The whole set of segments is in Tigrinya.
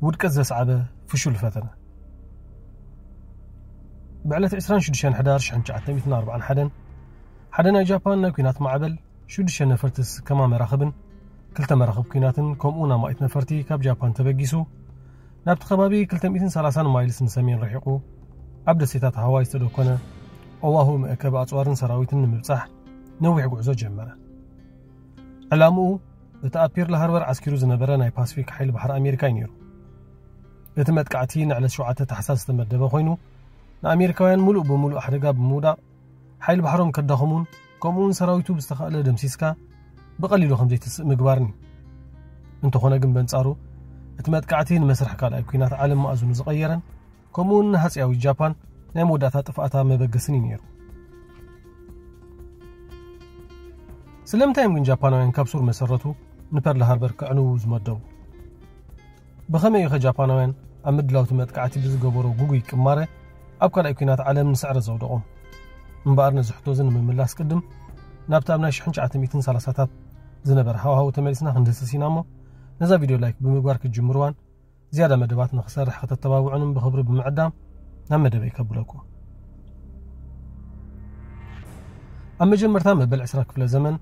ውድቀት ዘስዓበ ፍሹል ፈተነ። ብዕለት ዕስራን ሽዱሽተን ሕዳር ሽሕን ትሽዓተ ሚእትን ኣርባዓን ሓደን ሓደ ናይ ጃፓን ናይ ኲናት ማዕበል ሽዱሽተ ነፈርቲ ዝስከማ መራኽብን ክልተ መራኽብ ኲናትን ከምኡ ኣማኢት ነፈርቲ ካብ ጃፓን ተበጊሱ ናብቲ ከባቢ ክልተ ሚእትን ሰላሳን ማይልስ ንሰሜን ርሒቑ ኣብ ደሴታት ሃዋይ ዝተደኮነ ኦዋሁ መእከቢ ኣጽዋርን ሰራዊትን ንምብጻሕ ነዊሕ ጉዕዞ ጀመረ። ዕላምኡ እቲ ኣብ ፒርል ሃርበር ዓስኪሩ ዝነበረ ናይ ፓስፊክ ሓይሊ ባሕሪ ኣሜሪካ እዩ ነይሩ። እቲ መጥቃዕቲ ንዕለት ሸውዓተ ታሕሳስ ዝተመደበ ኮይኑ ንኣሜሪካውያን ሙሉእ ብሙሉእ ሓደጋ ብምውዳቕ ሓይሊ ባሕሮም ከዳኸሙን ከምኡውን ሰራዊቱ ብዝተኻእለ ደምሲስካ ብቐሊሉ ከም ዘይትስእ ምግባርን እዩ። እንተኾነ ግን በንጻሩ እቲ መጥቃዕቲ ንመስርሕ ካልኣይ ኲናት ዓለም ማእዝኑ ዝቐየረን ከምኡውን ንሃጽያዊ ጃፓን ናይ መወዳእታ ጥፍኣታ መበገስን እዩ ነይሩ። ስለምንታይ እዮም ግን ጃፓናውያን ካብ ሱር መሰረቱ ንፐርል ሃርበር ክዕንዉ ዝመደቡ? ብኸመይ እዩ ኸ ጃፓናውያን ኣብ ምድላውቲ መጥቃዕቲ ብዝገበሮ ጉጉይ ቅማረ ኣብ ካልኣይ ኲናት ዓለም ንስዕረት ዘውደቖም? እምበኣር ነዚ ሕቶ እዚ ንምምላስ ቅድም ናብቲ ኣብ ናይ ሽሕን ትሽዓተ ሚእትን ሰላሳታት ዝነበረ ሃዋህው ተመሊስና ክንድህስስ ኢና እሞ ነዛ ቪድዮ ላይክ ብምግባር ክትጅምርዋን ዝያዳ መደባት ንኽሰርሕ ከተተባብዑንም ብኽብሪ ብምዕዳም ናብ መደበይ ከብለኩም። ኣብ መጀመርታ መበል ዕስራ ክፍለ ዘመን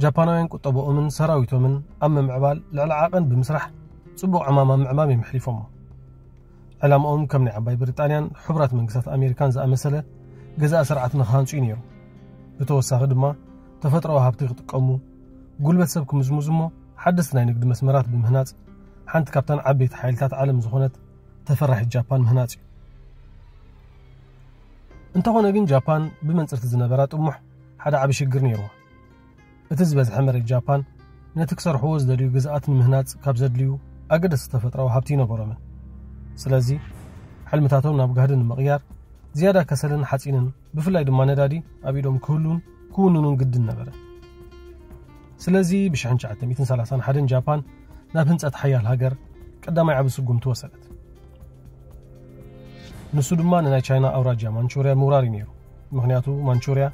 ጃፓናውያን ቁጠባኦምን ሰራዊቶምን ኣብ ምምዕባል ልዕሊ ዓቐን ብምስራሕ ጽቡቕ ዕማም ኣብ ምዕማም እዮም ኣሕሊፎሞ። ዕላምኦም ከም ናይ ዓባይ ብሪጣንያን ሕቡራት መንግስታት ኣሜሪካን ዝኣመሰለ ገዛኢ ስርዓት ንኽሃንጹ እዩ ነይሩ። ብተወሳኺ ድማ ተፈጥሮዊ ሃብቲ ክጥቀሙ፣ ጉልበት ሰብ ክምዝምዙ እሞ ሓደስቲ ናይ ንግዲ መስመራት ብምህናጽ ሓንቲ ካብተን ዓበይቲ ሓይልታት ዓለም ዝኾነት ተፈራሒት ጃፓን ምህናጽ እዩ። እንተኾነ ግን ጃፓን ብመንጽርቲ ዝነበራ ጥሙሕ ሓደ ዓቢ ሽግር ነይርዋ። እቲ ዝበዝሐ መሬት ጃፓን ነቲ ክሰርሕዎ ዝደልዩ ግዝኣት ንምህናጽ ካብ ዘድልዩ ኣገደስቲ ተፈጥሮዊ ሃብቲ ይነበሮምን። ስለዚ ሕልምታቶም ናብ ጋህዲ ንምቕያር ዝያዳ ከሰልን ሓጺንን ብፍላይ ድማ ነዳዲ ኣብ ኢዶም ክህሉን ክውንኑን ግድን ነበረ። ስለዚ ብሽሕን ትሽዓተ ሚእትን ሰላሳን ሓደን ጃፓን ናብ ህንጸት ሓያል ሃገር ቀዳማይ ዓቢ ስጉምቲ ወሰደት። ንሱ ድማ ንናይ ቻይና ኣውራጃ ማንቹርያ ምውራር እዩ ነይሩ። ምኽንያቱ ማንቹርያ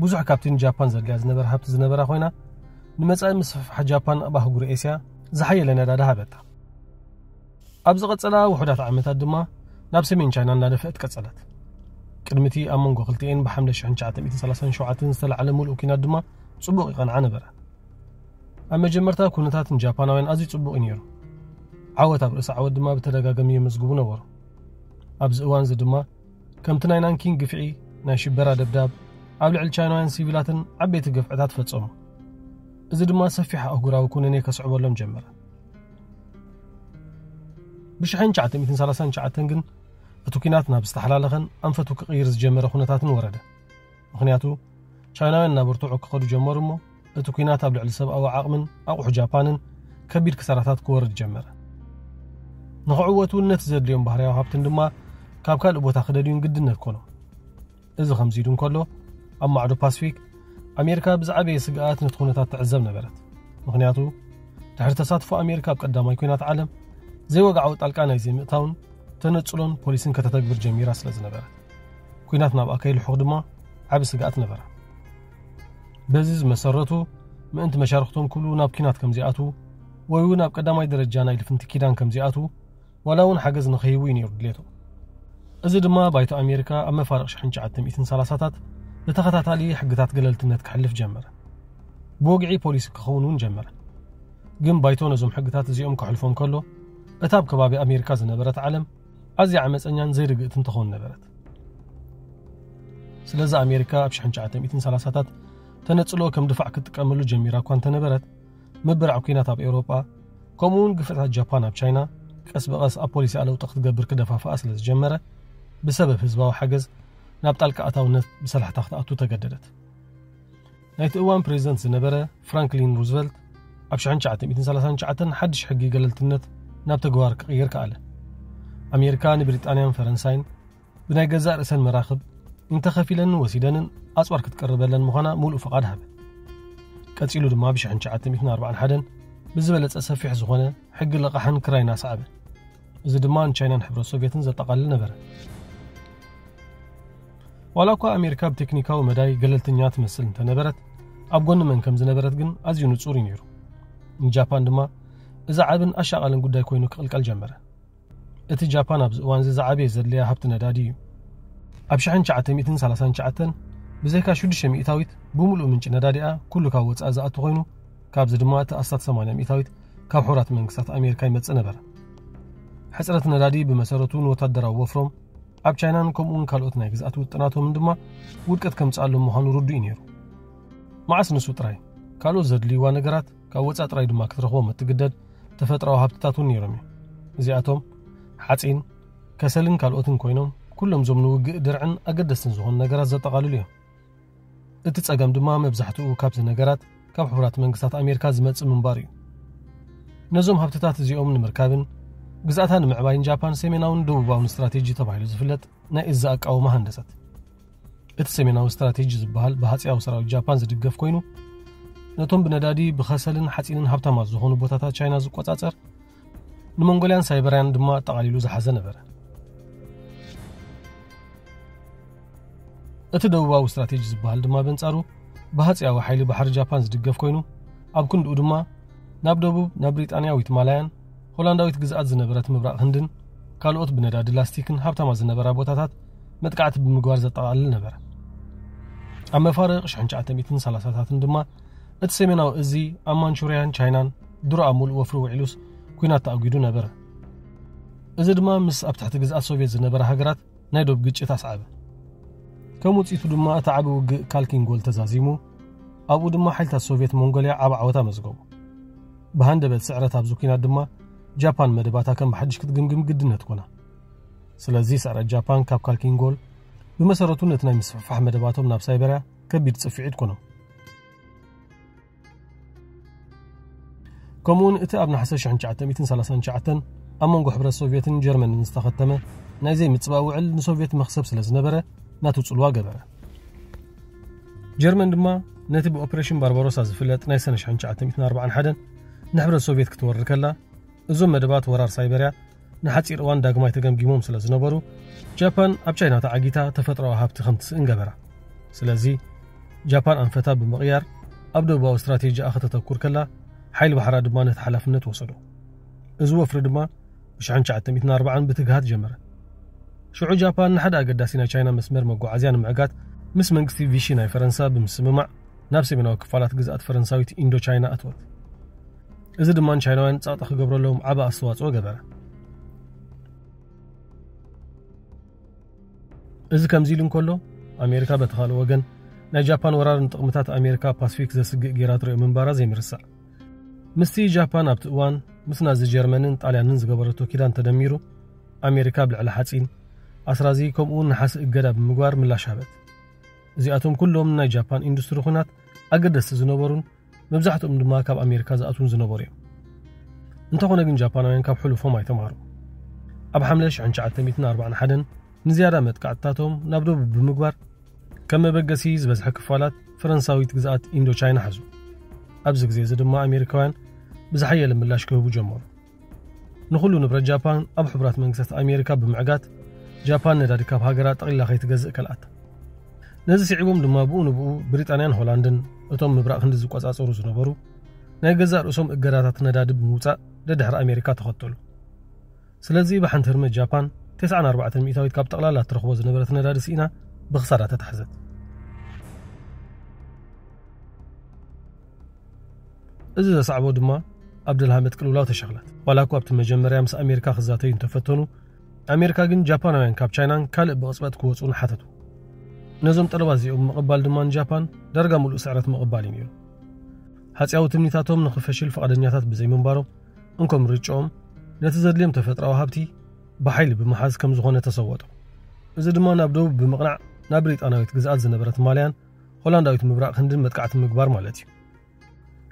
ብዙሕ ካብቲ ንጃፓን ዘድልያ ዝነበረ ሃብቲ ዝነበራ ኮይና ንመጻኢ ምስፍሕፋሕ ጃፓን ኣብ ኣህጉር ኤስያ ዝሓየለ ነዳዲ ሃበታ። ኣብ ዝቐጸላ ውሑዳት ዓመታት ድማ ናብ ሰሜን ቻይና እናደፍአት ቀጸለት። ቅድሚ እቲ ኣብ መንጎ ክልቲኤን ብሓምለ ሽሕን ትሽዓተ ሚእትን ሰላሳን ሸውዓተን ዝተላዕለ ምሉእ ኲናት ድማ ጽቡቕ ይቐንዓ ነበረ። ኣብ መጀመርታ ኩነታት ንጃፓናውያን ኣዝዩ ጽቡቕ እዩ ነይሩ። ዓወት ኣብ ርእሲ ዓወት ድማ ብተደጋጋሚ የመዝግቡ ነበሩ። ኣብዚ እዋን እዚ ድማ ከምቲ ናይ ናንኪን ግፍዒ ናይ ሽበራ ደብዳብ ኣብ ልዕሊ ቻይናውያን ሲቪላትን ዓበይቲ ግፍዕታት ፈጸሙ። እዚ ድማ ሰፊሕ ኣህጉራዊ ኩነኔ ከስዕበሎም ጀመረ። ብሽሕን ትሽዓተ ሚእትን ሰላሳን ትሽዓተን ግን እቲ ኲናት ናብ ዝተሓላለኸን ኣንፈቱ ክቕይር ዝጀመረ ኩነታትን ወረደ። ምኽንያቱ ቻይናውያን እናበርትዑ ክኸዱ ጀመሩ እሞ እቲ ኲናት ኣብ ልዕሊ ሰብኣዊ ዓቕምን ኣቑሑ ጃፓንን ከቢድ ክሳራታት ክወርድ ጀመረ። ንኽዕወቱ ነቲ ዘድልዮም ባህርያዊ ሃብትን ድማ ካብ ካልእ ቦታ ክደልዩን ግድነት ኮኖም። እዚ ከምዚ ኢሉ እንከሎ ኣብ ማዕዶ ፓስፊክ ኣሜሪካ ብዝዓበየ ስግኣት ነቲ ኩነታት ትዕዘብ ነበረት። ምኽንያቱ ድሕሪ ተሳትፎ ኣሜሪካ ኣብ ቀዳማይ ኲናት ዓለም ዘይወግዓዊ ጣልቃ ናይ ዘይምእታውን ተነጽሎን ፖሊሲን ከተተግብር ጀሚራ ስለ ዝነበረት ኲናት ናብኣ ከይልሑኽ ድማ ዓቢ ስግኣት ነበራ። በዚ ዝመሰረቱ ምእንቲ መሻርክቶም ክብሉ ናብ ኲናት ከምዚኣትዉ ወይ እውን ኣብ ቀዳማይ ደረጃ ናይ ልፍንቲ ኪዳን ከምዚኣትዉ ዋላ እውን ሓገዝ ንኸይህቡ እዩ ነይሩ ድሌቶም። እዚ ድማ ባይቶ ኣሜሪካ ኣብ መፋርቕ ሽሕን ትሽዓተ ሚእትን ሰላሳታት ብተኸታታሊ ሕግታት ገለልትነት ክሕልፍ ጀመረ። ብወግዒ ፖሊሲ ክኸውን እውን ጀመረ። ግን ባይቶ ነዞም ሕግታት እዚኦም ክሕልፎም ከሎ እታ ኣብ ከባቢ ኣሜሪካ ዝነበረት ዓለም ኣዝያ ዓመፀኛን ዘይርግእትን ትኸውን ነበረት። ስለዚ ኣሜሪካ ኣብ ሽሕን ትሽዓተ ሚእትን ሰላሳታት ተነፅሎ ከም ድፋዕ ክትጥቀመሉ ጀሚራ እኳ እንተነበረት ምብራዕ ኲናት ኣብ ኤውሮጳ ከምኡ እውን ግፍዕታት ጃፓን ኣብ ቻይና ቀስ ብቐስ ኣብ ፖሊሲኣ ለውጢ ክትገብር ክደፋፍኣ ስለ ዝጀመረ ብሰበብ ህዝባዊ ሓገዝ ናብ ጣልቃ ኣታውነት ብሰላሕታ ክትኣቱ ተገደደት። ናይቲ እዋን ፕሬዚደንት ዝነበረ ፍራንክሊን ሩዝቨልት ኣብ ሽሕን ትሽዓተ ሚእትን ሰላሳን ትሽዓተን ሓድሽ ሕጊ ገለልትነት ናብ ተግባር ክቕይር ከኣለ። ኣሜሪካ ንብሪጣንያን ፈረንሳይን ብናይ ገዛእ ርእሰን መራኽብ እንተኸፊለንን ወሲደንን ኣጽዋር ክትቅርበለን ምዃና ሙሉእ ፍቓድ ሃበ። ቀጺሉ ድማ ብሽሕን ትሽዓተ ሚእትን ኣርባዓን ሓደን ብዝበለጸ ሰፊሕ ዝኾነ ሕጊ ልቓሕን ክራይን ኣስዓበ። እዚ ድማ ንቻይናን ሕብረት ሶቭየትን ዘጠቓልል ነበረ። ዋላ እኳ ኣሜሪካ ብቴክኒካዊ መዳይ ገለልተኛ ትመስል እንተነበረት ኣብ ጎኒ መን ከም ዝነበረት ግን ኣዝዩ ንጹር እዩ ነይሩ። ንጃፓን ድማ እዚ ዓብን ኣሻቓልን ጉዳይ ኮይኑ ክቕልቀል ጀመረ። እቲ ጃፓን ኣብዚ እዋን እዚ ዝዓበየ ዘድልያ ሃብቲ ነዳዲ እዩ። ኣብ ሽሕን ትሽዓተ ሚእትን ሰላሳን ትሽዓተን ብዘይካ ሽዱሽተ ሚእታዊት ብምሉእ ምንጪ ነዳዲኣ ኩሉ ካብ ወጻኢ ዝኣቱ ኮይኑ፣ ካብዚ ድማ እቲ ኣስታት ሰማንያ ሚእታዊት ካብ ሕቡራት መንግስታት ኣሜሪካ ይመጽእ ነበረ። ሕጽረት ነዳዲ ብመሰረቱ ንወታደራዊ ወፍሮም ኣብ ቻይናን ከምኡውን ካልኦት ናይ ግዝኣት ውጥናቶምን ድማ ውድቀት ከምጽኣሎም ምዃኑ ርዱእ እዩ ነይሩ። መዓስ ንሱ ጥራይ ካልኦት ዘድልይዋ ነገራት ካብ ወጻኢ ጥራይ ድማ ክትረኽቦም እትግደድ ተፈጥራዊ ሃብትታት እውን ነይሮም እዮም። እዚኣቶም ሓጺን፣ ከሰልን ካልኦትን ኮይኖም ኩሎም ዞም ንውግእ ድርዕን ኣገደስትን ዝኾኑ ነገራት ዘጠቓልሉ እዮም። እቲ ጸገም ድማ መብዛሕትኡ ካብዚ ነገራት ካብ ሕቡራት መንግስታት ኣሜሪካ ዝመጽእ ምንባር እዩ። ነዞም ሃብትታት እዚኦም ንምርካብን ግዝኣታ ንምዕባይን ጃፓን ሰሜናውን ደቡባውን ስትራቴጂ ተባሂሉ ዝፍለጥ ናይ እዝ ኣቃውማ ሃንደሰት። እቲ ሰሜናዊ ስትራቴጂ ዝበሃል ብሃጺያዊ ሰራዊት ጃፓን ዝድገፍ ኮይኑ፣ ነቶም ብነዳዲ ብኸሰልን ሓጺንን ሃብታማት ዝኾኑ ቦታታት ቻይና ዝቆጻጸር፣ ንሞንጎልያን ሳይበርያን ድማ ኣጠቓሊሉ ዝሓዘ ነበረ። እቲ ደቡባዊ ስትራቴጂ ዝበሃል ድማ በንጻሩ ብሃጺያዊ ሓይሊ ባሕሪ ጃፓን ዝድገፍ ኮይኑ፣ ኣብ ክንድኡ ድማ ናብ ደቡብ ናብ ብሪጣንያዊት ማላያን ሆላንዳዊት ግዝኣት ዝነበረት ምብራቕ ህንድን ካልኦት ብነዳዲ ላስቲክን ሃብታማ ዝነበራ ቦታታት መጥቃዕቲ ብምግባር ዘጠቓልል ነበረ። ኣብ መፋርቕ ሽሕን ትሽዓተ ሚእትን ሰላሳታትን ድማ እቲ ሰሜናዊ እዚ ኣብ ማንቹርያን ቻይናን ድሮ ኣብ ምሉእ ወፍሪ ውዒሉስ ኲናት ተኣጒዱ ነበረ። እዚ ድማ ምስ ኣብ ትሕቲ ግዝኣት ሶቪየት ዝነበራ ሃገራት ናይ ዶብ ግጭት ኣስዓበ። ከም ውጽኢቱ ድማ እቲ ዓቢ ውግእ ካልኪንጎል ተዛዚሙ፣ ኣብኡ ድማ ሓይልታት ሶቪየት ሞንጎልያ ዓቢ ዓወት ኣመዝገቡ። ብሃንደበት ስዕረት ኣብዚ ኲናት ድማ ጃፓን መደባታ ከም ብሓድሽ ክትግምግም ግድነት ኮና። ስለዚ ስዕረት ጃፓን ካብ ካልኪንጎል ብመሰረቱ ነቲ ናይ ምስፍሕፋሕ መደባቶም ናብ ሳይበርያ ከቢድ ጽፍዒት ኮኖም። ከምኡውን እቲ ኣብ ነሓሰ ሽሕን ትሽዓተ ሚእትን ሰላሳን ትሽዓተን ኣብ መንጎ ሕብረት ሶቪየትን ጀርመንን ዝተኸተመ ናይ ዘይምጽባእ ውዕል ንሶቪየት መኽሰብ ስለ ዝነበረ ናቱ ጽልዋ ገበረ። ጀርመን ድማ ነቲ ብኦፕሬሽን ባርባሮሳ ዝፍለጥ ናይ ሰነ ሽሕን ትሽዓተ ሚእትን ኣርባዓን ሓደን ንሕብረት ሶቪየት ክትወርር ከላ፣ እዞም መደባት ወራር ሳይበርያ ንሓጺር እዋን ዳግማይ ተገምጊሞም ስለ ዝነበሩ፣ ጃፓን ኣብ ቻይና ተዓጊታ ተፈጥሮኣዊ ሃብቲ ከም ትስእን ገበራ። ስለዚ ጃፓን ኣንፈታ ብምቕያር ኣብ ደቡባዊ ስትራቴጂኣ ከተተኩር ከላ፣ ሓይሊ ባሕራ ድማ ነቲ ሓላፍነት ወሰዶ። እዚ ወፍሪ ድማ ብሽሕን ትሽዓተ ሚእትን ኣርባዓን ብትግሃት ጀመረ። ሽዑ ጃፓን ንሓደ ኣገዳሲ ናይ ቻይና መስመር መጓዓዝያ ንምዕጋት ምስ መንግስቲ ቪሺ ናይ ፈረንሳ ብምስምማዕ ናብ ሰሜናዊ ክፋላት ግዝኣት ፈረንሳዊት ኢንዶ ቻይና ኣትወት። እዚ ድማ ንቻይናውያን ጸቕጢ ክገብረሎም ዓቢ ኣስተዋጽኦ ገበረ። እዚ ከምዚ ኢሉ እንከሎ፣ ኣሜሪካ በቲ ካልእ ወገን ናይ ጃፓን ወራር ንጥቕምታት ኣሜሪካ ኣብ ፓስፊክ ዘስግእ ጌራ ትሪኦ ምንባራ ዘይምርሳዕ። ምስቲ ጃፓን ኣብቲ እዋን ምስ ናዚ ጀርመንን ጣልያንን ዝገበረቶ ኪዳን ተደሚሩ፣ ኣሜሪካ ኣብ ልዕሊ ሓጺን፣ ኣስራዚ ከምኡውን ነሓሲ እገዳ ብምግባር ምላሽ ሃበት። እዚኣቶም ኩሎም ናይ ጃፓን ኢንዱስትሪ ኹናት ኣገደስቲ ዝነበሩን መብዛሕትኦም ድማ ካብ ኣሜሪካ ዝኣትዉን ዝነበሩ እዮም። እንተኾነ ግን ጃፓናውያን ካብ ሕሉፎም ኣይተማሃሩ። ኣብ ሓምለ ሽሕን ትሽዓተ ሚእትን ኣርባዓን ሓደን ንዝያዳ መጥቃዕትታቶም ናብ ደቡብ ብምግባር ከም መበገሲ ዝበዝሐ ክፋላት ፈረንሳዊት ግዝኣት ኢንዶ ቻይና ሓዙ። ኣብዚ ግዜ እዚ ድማ ኣሜሪካውያን ብዝሓየለ ምላሽ ክህቡ ጀመሩ። ንኹሉ ንብረት ጃፓን ኣብ ሕቡራት መንግስታት ኣሜሪካ ብምዕጋት ጃፓን ነዳዲ ካብ ሃገራ ጠቕሊላ ከይትገዝእ ከልኣታ። ነዚ ስዒቦም ድማ ብኡ ንብኡ ብሪጣንያን ሆላንድን እቶም ምብራቕ ህንዲ ዝቆጻጸሩ ዝነበሩ ናይ ገዛእ ርእሶም እገዳታት ነዳዲ ብምውጻእ ደድሕሪ ኣሜሪካ ተኸተሉ። ስለዚ ብሓንቲ ህርመት ጃፓን ተስዓን ኣርባዕተን ሚእታዊት ካብ ጠቕላላ እትረኽቦ ዝነበረት ነዳዲ ስኢና ብኽሳራ ተታሕዘት። እዚ ዘስዓቦ ድማ ኣብ ደልሃመት ቅልውላው ተሸኽለት። ዋላ እኳ ኣብቲ መጀመርያ ምስ ኣሜሪካ ክዛተዩ እንተፈተኑ፣ ኣሜሪካ ግን ጃፓናውያን ካብ ቻይናን ካልእ ብቕጽበት ክወጹን ሓተቱ። ነዞም ጠለባት እዚኦም ምቕባል ድማ ንጃፓን ዳርጋ ምሉእ ስዕረት ምቕባል እዩ ነይሩ። ሃጺያዊ ትምኒታቶም ንኽፈሽል ፍቓደኛታት ብዘይምንባሮም፣ እንኮ ምርጫኦም ነቲ ዘድልዮም ተፈጥራዊ ሃብቲ ብሓይሊ ብምሓዝ ከም ዝኾነ ተሰወጦ። እዚ ድማ ናብ ደቡብ ብምቕናዕ ናብ ብሪጣናዊት ግዝኣት ዝነበረት ማልያን ሆላንዳዊት ምብራቕ ህንድን መጥቃዕቲ ምግባር ማለት እዩ።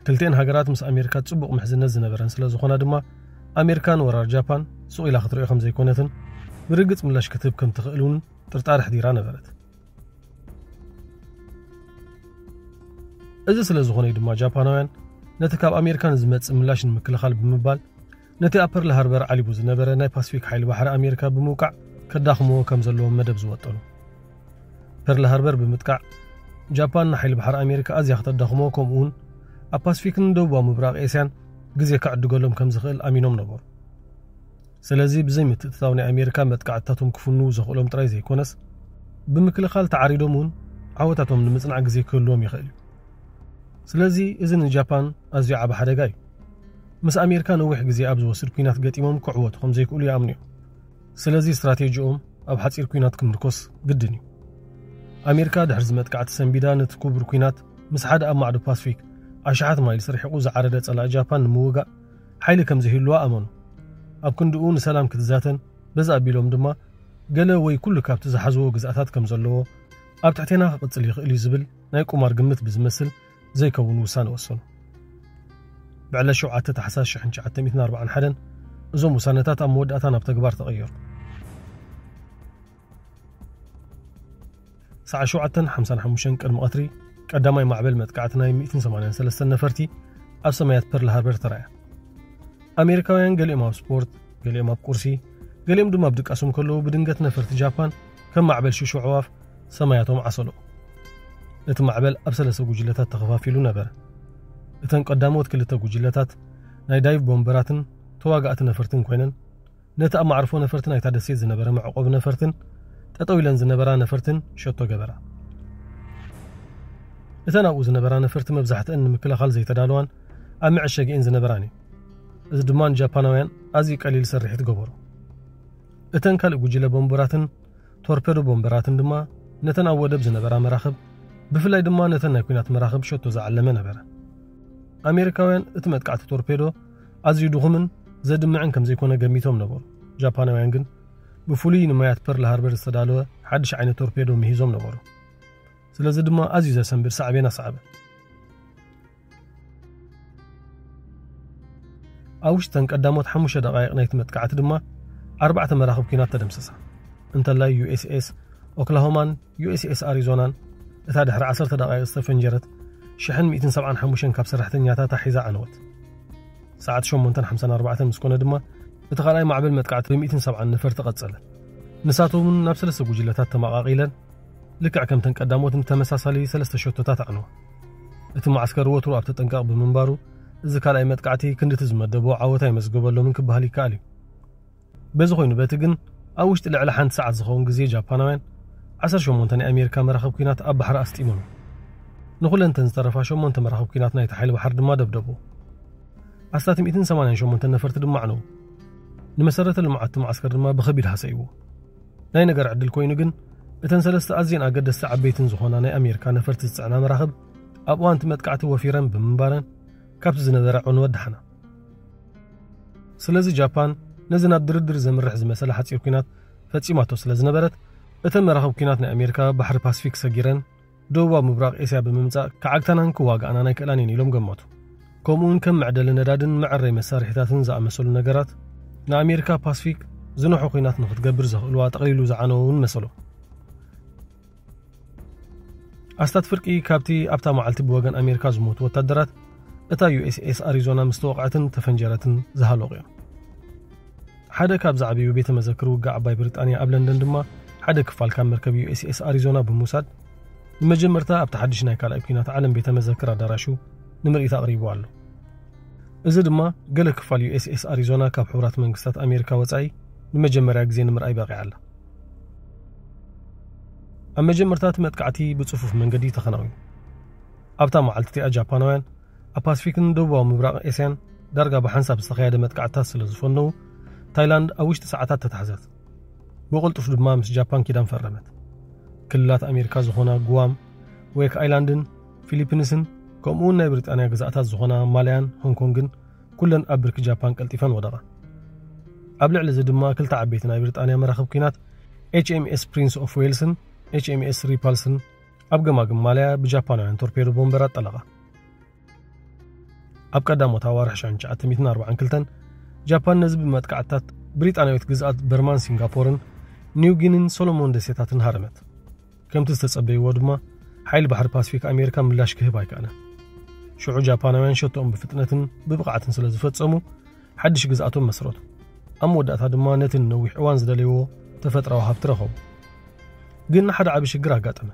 ክልቲኤን ሃገራት ምስ ኣሜሪካ ጽቡቕ ምሕዝነት ዝነበረን ስለ ዝኾና ድማ ኣሜሪካ ንወራር ጃፓን ሱቕ ኢላ ክትሪኦ ከም ዘይኮነትን ብርግጽ ምላሽ ክትህብ ከም ትኽእል እውን ጥርጣረ ኣሕዲራ ነበረት። እዚ ስለ ዝኾነ እዩ ድማ ጃፓናውያን ነቲ ካብ ኣሜሪካ ንዝመጽእ ምላሽ ንምክልኻል ብምባል ነቲ ኣብ ፐርል ሃርበር ዓሊቡ ዝነበረ ናይ ፓስፊክ ሓይሊ ባሕሪ ኣሜሪካ ብምውቃዕ ከዳኽምዎ ከም ዘለዎም መደብ ዝወጠኑ። ፐርል ሃርበር ብምጥቃዕ ጃፓን ንሓይሊ ባሕሪ ኣሜሪካ ኣዝያ ከተዳኽሞ፣ ከምኡውን ኣብ ፓስፊክን ደቡባዊ ምብራቕ ኤስያን ግዜ ክዕድገሎም ከም ዝኽእል ኣሚኖም ነበሩ። ስለዚ ብዘይ ምትእትታው ናይ ኣሜሪካ መጥቃዕትታቶም ክፍንዉ ዘኽእሎም ጥራይ ዘይኮነስ፣ ብምክልኻል ተዓሪዶም እውን ዓወታቶም ንምጽናዕ ግዜ ክህልዎም ይኽእል እዩ። ስለዚ እዚ ንጃፓን ኣዝዩ ዓቢ ሓደጋ እዩ። ምስ ኣሜሪካ ነዊሕ ግዜ ኣብ ዝወስድ ኲናት ገጢሞም ክዕወቱ ከም ዘይክእሉ ይኣምኑ እዮም። ስለዚ ስትራቴጂኦም ኣብ ሓጺር ኲናት ክምርኮስ ግድን እዩ። ኣሜሪካ ድሕሪ እዚ መጥቃዕቲ ሰንቢዳ ነቲ ክቡር ኲናት ምስ ሓደ ኣብ ማዕዶ ፓስፊክ ኣሽሓት ማይልስ ርሒቑ ዝዓረደ ጸላኢ ጃፓን ንምውጋእ ሓይሊ ከም ዘይህልዋ ኣመኑ። ኣብ ክንድኡ ንሰላም ክትዛተን በዚ ኣቢሎም ድማ ገለ ወይ ኩሉ ካብቲ ዝሓዝዎ ግዝኣታት ከም ዘለዎ ኣብ ትሕቴና ክቕጽል ይኽእል እዩ ዝብል ናይ ቁማር ግምት ብዝመስል ዘይከውን ውሳነ ወሰኑ። ብዕለት ሸውዓተ ታሕሳስ ሽሕን ትሽዓተ ሚእትን ኣርባዓን ሓደን እዞም ውሳነታት ኣብ መወዳእታ ናብ ተግባር ተቐየሩ። ሰዓት ሸውዓተን ሓምሳን ሓሙሽተን ቅድሚ ቀትሪ ቀዳማይ ማዕበል መጥቃዕቲ ናይ ሚእትን ሰማንያን ሰለስተን ነፈርቲ ኣብ ሰማያት ፐርል ሃርበር ተራእያ። ኣሜሪካውያን ገሊኦም ኣብ ስፖርት፣ ገሊኦም ኣብ ቁርሲ፣ ገሊኦም ድማ ኣብ ድቃሶም ከለዉ ብድንገት ነፈርቲ ጃፓን ከም ማዕበል ሽሹ ኣዕዋፍ ሰማያቶም ዓሰሎ። እቲ ማዕበል ኣብ ሰለስተ ጉጅለታት ተኸፋፊሉ ነበረ። እተን ቀዳሞት ክልተ ጉጅለታት ናይ ዳይቭ ቦምበራትን ተዋጋእቲ ነፈርትን ኮይነን፣ ነቲ ኣብ ማዕርፎ ነፈርቲ ናይታ ደሴት ዝነበረ መዕቆቢ ነፈርትን ጠጠው ኢለን ዝነበራ ነፈርትን ሸቶ ገበራ። እተን ኣብኡ ዝነበራ ነፈርቲ መብዛሕትአን ንምክልኻል ዘይተዳለዋን ኣብ መዐሸጊአን ዝነበራን እዩ። እዚ ድማ ንጃፓናውያን ኣዝዩ ቀሊል ስርሒት ገበሮ። እተን ካልእ ጉጅለ ቦምበራትን ቶርፔዶ ቦምበራትን ድማ ነተን ኣብ ወደብ ዝነበራ መራኽብ፣ ብፍላይ ድማ ነተን ናይ ኲናት መራኽብ ሸቶ ዝዓለመ ነበረ። ኣሜሪካውያን እቲ መጥቃዕቲ ቶርፔዶ ኣዝዩ ድኹምን ዘድምዕን ከም ዘይኮነ ገሚቶም ነበሩ። ጃፓናውያን ግን ብፍሉይ ንማያት ፐርል ሃርበር ዝተዳለወ ሓድሽ ዓይነት ቶርፔዶ ምሂዞም ነበሩ። ስለዚ ድማ ኣዝዩ ዘሰንብድ ሳዕቤን ኣስዓበ። ኣብ ውሽጠን ቀዳሞት ሓሙሽተ ደቃይቕ ናይቲ መጥቃዕቲ ድማ ኣርባዕተ መራኽብ ኲናት ተደምሰሳ። እንተላይ ዩ ኤስ ኤስ ኦክላሆማን ዩ ኤስ ኤስ ኣሪዞናን እታ ድሕሪ ዓሰርተ ደቃይቕ ዝተፈንጀረት ሽሕን ሚእትን ሰብዓን ሓሙሽተን ካብ ሰራሕተኛታታ ሒዛ ዓነወት። ሰዓት ሸሞንተን ሓምሳን ኣርባዕተን ምስ ኮነ ድማ እቲ ካልኣይ ማዕበል መጥቃዕቲ ብሚእትን ሰብዓን ነፈርቲ ቀጸለ። ንሳቶም እውን ናብ ሰለስተ ጉጅለታት ተመቓቒለን ልክዕ ከምተን ቀዳሞት ንተመሳሳሊ ሰለስተ ሸቶታት ኣዕነዋ። እቲ መዓስከር ወትሩ ኣብ ተጠንቀቕ ብምንባሩ፣ እዚ ካልኣይ መጥቃዕቲ ክንድቲ ዝመደቦ ዓወት ኣይመዝገበሎምን ክበሃል ይከኣል እዩ። በዚ ኮይኑ በቲ ግን፣ ኣብ ውሽጢ ልዕሊ ሓንቲ ሰዓት ዝኸውን ግዜ ጃፓናውያን ዓሰርተ ሸሞንተ ናይ ኣሜሪካ መራኽብ ኲናት ኣብ ባሕሪ ኣስጢሞም። ንኹለንተን ዝተረፋ ሸሞንተ መራኽብ ኲናት ናይቲ ሓይሊ ባሕሪ ድማ ደብደቡ። ኣስታት ሚእትን ሰማንያን ሸሞንተ ነፈርቲ ድማ ኣዕነዉ። ንመሰረተ ልምዓት እቲ መዓስከር ድማ ብኸቢድ ሃሰይዎ። ናይ ነገር ዕድል ኮይኑ ግን፣ እተን ሰለስተ ኣዝየን ኣገደስቲ ዓበይትን ዝኾና ናይ ኣሜሪካ ነፈርቲ ዝጽዕና መራኽብ ኣብ እዋን እቲ መጥቃዕቲ ወፊረን ብምንባረን፣ ካብቲ ዝነበረ ዕንወት ደሓና። ስለዚ ጃፓን ነዚ ናብ ድርድር ዘምርሕ ዝመሰለ ሓጺር ኲናት ፈጺማቶ ስለ ዝነበረት፣ እተን መራኽብ ኲናት ናይ ኣሜሪካ ባሕሪ ፓስፊክ ሰጊረን ደቡባዊ ምብራቕ ኤስያ ብምምጻእ ክዓግታናን ክዋግኣናን ኣይክእላን እየን ኢሎም ገመቱ። ከምኡውን ከም መዕደሊ ነዳድን መዐረይ መሳርሒታትን ዝኣመሰሉ ነገራት ንኣሜሪካ ፓስፊክ ዝነሑ ኲናት ንኽትገብር ዘኽእልዋ ጠቕሊሉ ዝዓነወ እውን መሰሎ። ኣስታት ፍርቂ ካብቲ ኣብታ መዓልቲ ብወገን ኣሜሪካ ዝሞቱ ወታደራት እታ ዩ ኤስ ኤስ ኣሪዞና ምስ ተወቕዐትን ተፈንጀረትን ዝሃለቑ እዮም። ሓደ ካብ ዝዓበዩ ቤተ መዘክር ውግእ ዓባይ ብሪጣንያ ኣብ ለንደን ድማ ሓደ ክፋል ካብ መርከብ ዩ ኤስ ኤስ ኣሪዞና ብምውሳድ ንመጀመርታ ኣብቲ ሓድሽ ናይ ካልኣይ ኲናት ዓለም ቤተ መዘክር ኣዳራሹ ንምርኢት ኣቕሪቡ ኣሎ። እዚ ድማ ገለ ክፋል ዩ ኤስ ኤስ ኣሪዞና ካብ ሕቡራት መንግስታት ኣሜሪካ ወጻኢ ንመጀመርያ ግዜ ንምርኣይ በቒዓ ኣላ። ኣብ መጀመርታ እቲ መጥቃዕቲ ብጽፉፍ መንገዲ ተኸናዊኑ። ኣብታ መዓልቲ እቲኣ ጃፓናውያን ኣብ ፓስፊክን ደቡባዊ ምብራቕ ኤስያን ዳርጋ ብሓንሳብ ዝተኻየደ መጥቃዕትታት ስለ ዝፈነዉ፣ ታይላንድ ኣብ ውሽጢ ሰዓታት ተታሕዘት። ብቕልጡፍ ድማ ምስ ጃፓን ኪዳን ፈረመት። ክልላት ኣሜሪካ ዝኾና ጉዋም፣ ዌክ ኣይላንድን ፊሊፒንስን፣ ከምኡውን ናይ ብሪጣንያ ግዛኣታት ዝኾና ማልያን ሆንግ ኮንግን ኩለን ኣብ ብርኪ ጃፓን ቀልጢፈን ወደቓ። ኣብ ልዕሊ እዚ ድማ ክልተ ዓበይቲ ናይ ብሪጣንያ መራኽብ ኲናት ኤች ኤም ኤስ ፕሪንስ ኦፍ ዌልስን ኤች ኤም ኤስ ሪፓልስን ኣብ ገማግም ማልያ ብጃፓናውያን ቶርፔዶ ቦምበራት ጠለቓ። ኣብ ቀዳሞት ኣዋርሕ ሽሕን ትሽዓተ ሚእትን ኣርባዓን ክልተን ጃፓን ነዚ ብመጥቃዕትታት ብሪጣንያዊት ግዝኣት በርማን ሲንጋፖርን ኒው ጊኒን ሶሎሞን ደሴታትን ሃረመት። ከምቲ ዝተጸበይዎ ድማ ሓይሊ ባሕሪ ፓስፊክ ኣሜሪካ ምላሽ ክህብ ኣይከኣለን። ሽዑ ጃፓናውያን ሸቶኦም ብፍጥነትን ብብቕዓትን ስለ ዝፈጸሙ ሓድሽ ግዝኣቶም መስረቱ። ኣብ መወዳእታ ድማ ነቲ ንነዊሕ እዋን ዝደለይዎ ተፈጥራዊ ሃብቲ ረኸቡ። ግን ሓደ ዓቢ ሽግር ኣጋጠመ።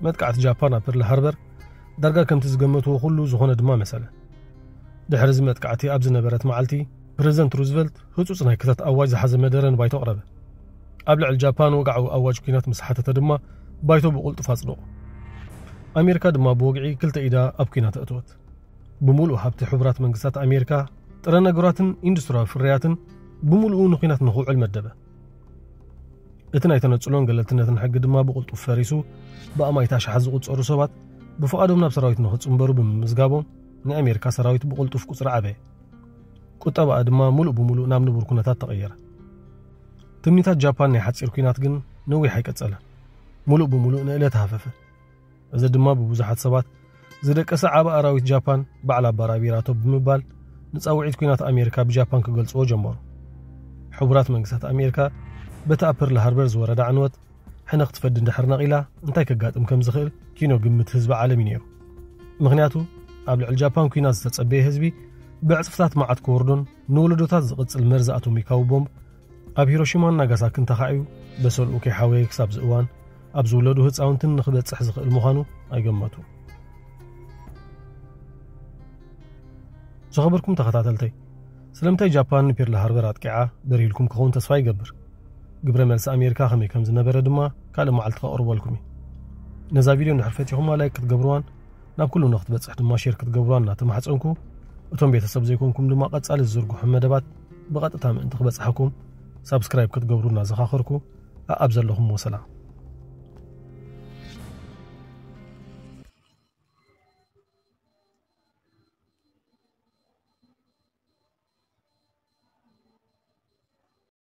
መጥቃዕቲ ጃፓን ኣብ ፐርል ሃርበር ዳርጋ ከምቲ ዝገመትዎ ኩሉ ዝኾነ ድማ መሰለ። ድሕሪ እዚ መጥቃዕቲ ኣብ ዝነበረት መዓልቲ፣ ፕሬዚደንት ሩዝቨልት ህጹጽ ናይ ክተት ኣዋጅ ዝሓዘ መደረ ንባይቶ ኣቕረበ። ኣብ ልዕሊ ጃፓን ወግዓዊ ኣዋጅ ኲናት ምስ ሓተተ ድማ፣ ባይቶ ብቕልጡፍ ኣጽደቑ። ኣሜሪካ ድማ ብወግዒ ክልተ ኢዳ ኣብ ኲናት ኣእተወት። ብምሉእ ሃብቲ ሕቡራት መንግስታት ኣሜሪካ፣ ጥረ ነገራትን ኢንዱስትሪያዊ ፍርያትን ብምሉኡ ንኲናት ንኽውዕል መደበ። እቲ ናይ ተነጽሎን ገለልትነትን ሕጊ ድማ ብቕልጡፍ ፈሪሱ፣ ብኣማይት ኣሽሓት ዝቑጸሩ ሰባት ብፍቓዶም ናብ ሰራዊት ንኽጽንበሩ ብምምዝጋቦም፣ ናይ ኣሜሪካ ሰራዊት ብቕልጡፍ ቁጽሪ ዓበየ። ቁጠባኣ ድማ ምሉእ ብምሉእ ናብ ንቡር ኩነታት ተቐየረ። ትምኒታት ጃፓን ናይ ሓጺር ኲናት ግን ነዊሕ ኣይቀጸለን። ምሉእ ብምሉእ ንእለት ሃፈፈ። እዚ ድማ ብብዙሓት ሰባት ዝደቀሰ ዓቢ ኣራዊት ጃፓን ባዕላ ኣባራቢራቶ ብምባል፣ ንጻውዒት ኲናት ኣሜሪካ ብጃፓን ክገልጽዎ ጀመሩ። ሕቡራት መንግስታት ኣሜሪካ በቲ ኣብ ፐርል ሃርበር ዝወረደ ዕንወት ሕነ ክትፈዲ እንድሕር ነቒላ፣ እንታይ ከጋጥም ከም ዝኽእል ኪኖ ግምት ህዝቢ ዓለም እዩ ነይሩ። ምኽንያቱ፣ ኣብ ልዕሊ ጃፓን ኲናት ዝተጸበየ ህዝቢ ብዕጽፍታት መዓት ክወርዶን ንወለዶታት ዝቕጽል መርዚ ኣቶሚካዊ ቦምብ ኣብ ሂሮሺማን ናጋሳኪን ተኻዕዩ በሰልኡ ከይሓወየ ክሳብ ዝእዋን ኣብ ዝውለዱ ህጻውንትን ንኽበጽሕ ዝኽእል ምዃኑ ኣይገመቱ። ዝኸበርኩም ተኸታተልተይ፣ ስለምንታይ ጃፓን ንፒርል ሃርበር ኣጥቂዓ በሪህልኩም ክኸውን ተስፋ ይገብር። ግብረ መልሲ ኣሜሪካ ከመይ ከም ዝነበረ ድማ ካልእ መዓልቲ ከቕርበልኩም እዩ። ነዛ ቪድዮ እንድሕር ፈቲኹማ ላይክ ክትገብርዋን ናብ ኩሉ ንክትበጽሕ ድማ ሼር ክትገብርዋን እናተማሕጸንኩ፣ እቶም ቤተሰብ ዘይኮንኩም ድማ ቀጻሊ ዝዝርግሑ መደባት ብቐጥታ ምእንቲ ክበጽሓኩም ሳብስክራይብ ክትገብሩ እናዘኻኸርኩ፣ ኣኣብ ዘለኹም ወሰላም።